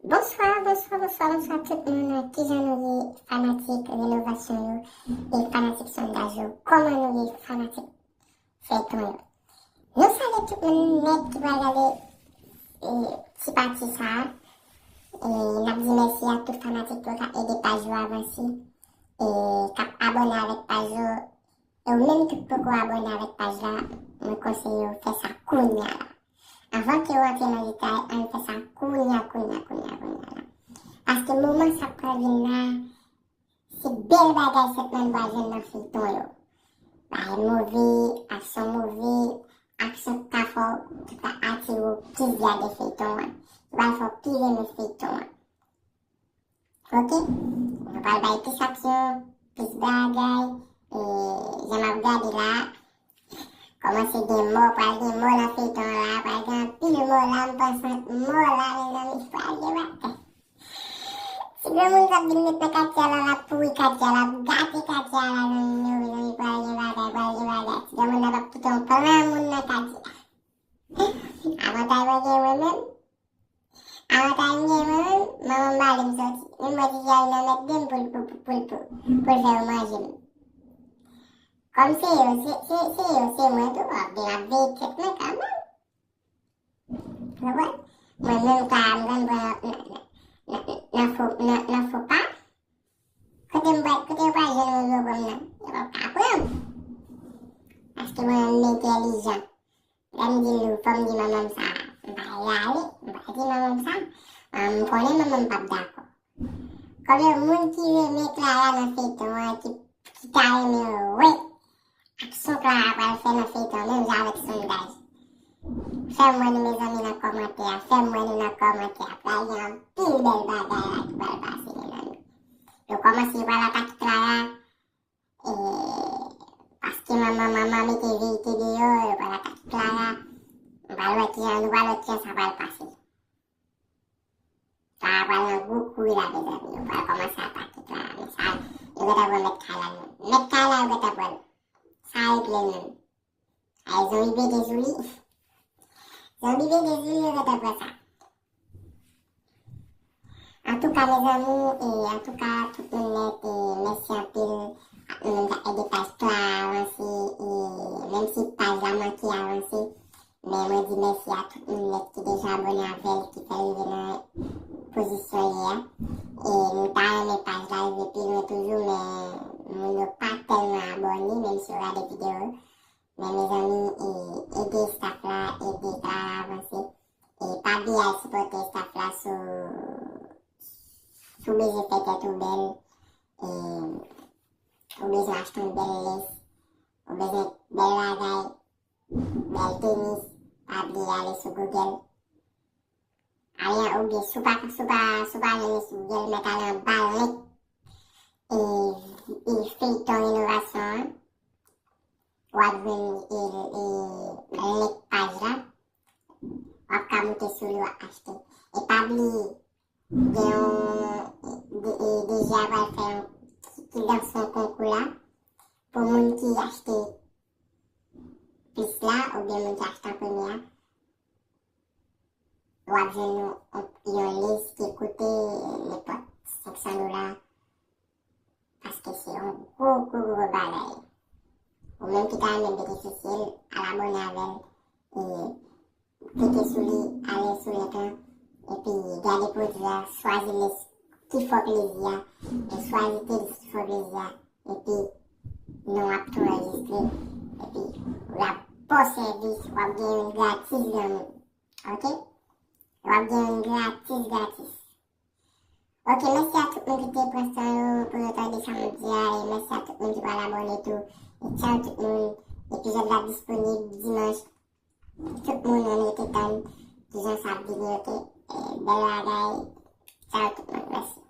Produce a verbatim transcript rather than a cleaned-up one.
Bonswa, bonswa, bonswa, bonswa tout moun. Kijan nou ye fanatik renovasyon yo e fanatik sondaj yo? Kòman nou ye fanatik feyton yo? Nou salye tout moun nèt ki pral gade e, ti pati sa a. E n ap di mèsi a tout fanatik yo k ap ede paj yo avanse e k ap abòne avèk paj yo. E ou menm ki poko abòne avèk paj la, mwen konseye w fè sa kounye a la. Anvan ke w antre nan detay, ann fè sa kounye a, kounye a, kounye a, kounye a la. Paske moman sa pral vin la, se bèl bagay sèlman n pral jwenn nan feyton yo. Bagay move, aksyon move, aksyon ki ka fè w, ki ka atire w plis gade feyton an, ki pral fè w pi renmen feyton an. Ok? Nou pral bay plis aksyon, plis bagay. E, jan m ap gade la, kòmanse gen mò, pral gen mò nan feyton an la, pral gen anpil mò la, m panse mò la, mezanmi, pral gen bagay. Ti granmoun sa ap vin met nan katye a la, l ap pouri katye a, l ap gate katye a la, mezanmi, mezanmi, pral gen bagay, pral gen bagay. Ti granmoun nan p ap kite yon plan moun nan katye a. Avantaj mwen gen mwen menm. Avantaj m gen mwen menm, manman m pa vle m soti. Menm mwen ti jay nan mèt de m pou l pou, pou, pou, pou, pou l fè yo manje m. Kòm se yo, se, se, se yo, se mwen tou, w ap vin ap veye tèt mwen kanmenm. Ou konprann? Mwen menm ka m konn pran nan, nan, nan, nan fo, nan, nan fo pa. Kote m pral, kote yo pral jwenn mwen yo pran m nan? Yo p ap ka pran m. Paske mwen menm m entèlijan. Lè m di l, fò m di manman m sa, m pa rale, m pa di manman m sa, m konnen manman m p ap dakò. Konbyen moun ki renmen Clara nan feyton an, ki, ki ta renmen wè aksyon Clara pral fè nan feyton an, menm jan avèk sondaj? Fè m wè nou, mezanmi, nan kòmantè a, fè m wè nou nan kòmantè a, pral gen anpil bèl bagay la ki pral pase, mezanmi. Yo kòmanse, yo pral atake Clara, E, paske manman, manman mete verite deyò, yo pral atake Clara. Nou pral wè kijan, nou pral wè kijan sa pral pase. Clara pral nan gwo kouri la, mezanmi. Yo pral kòmanse atake Clara. Men sa, yo gentan pran mèt kay la menm. Mèt kay la, yo gentan pran l. Sa regle l menm. Ay, zonbi pete sou li. Zonbi pete sou li, yo gentan pran sa. Antouka, mezanmi, e, antouka, tout moun nèt, e, mèsi anpil ak nou menm k ap ede paj Clara avanse, e, menm si paj la manke avanse, men mwen di mèsi a tout moun nèt ki deja abòne avè l, ki fè l rive nan pozisyon l ye a. E nou ta renmen paj la rive pi lwen toujou, men moun yo pa tèlman abòne, menm si yo gade videyo yo. Men mezanmi, e, ede staff la, ede Clara avanse. E pa bliye al sipòte staff la sou, si w bezwen fè tèt ou bèl, e, ou bezwen achte yon bèl lès, ou bezwen bèl bagay, bèl tenis, pa bliye ale sou Google. Ale an, oubyen si w pa, si w pa, si w pa janm sou Google, mèt ale anba link, e, e, feyton renovasyon an. W ap jwenn, e, e, link paj la. W ap ka moute sou li, w ap achte. E pa bliye, gen yon, de, e, D G a pral fè yon, ki, ki lanse yon konkou la pou moun ki achte plis la, oubyen moun ki achte an premye a. W ap jwenn yon, yon, yon lès ki koute nenpòt senk san dola, paske se yon gwo, gwo, gwo bagay. Ou menm ki ta renmen benefisye l, al abòne avè l, e klike sou li, ale sou link lan, epi gade pwodui a, chwazi lès ki fè w plezi a, e chwazi tenis ki fè w plezi a, epi non w ap tou anrejistre, epi w ap ba w sèvis, w ap gen youn gratis, granmoun. Ok? W ap gen youn gratis, gratis. Ok, mèsi a tout moun ki te pran san yo pou yo tande sa m ap di a, e mèsi a tout moun ki pral abòne tou. E tchaw tout moun, epizòd la disponib dimanch. Tout moun, ann rete tann kijan sa ap vini, ok? E, bèl bagay. Tchaw tout moun, mèsi.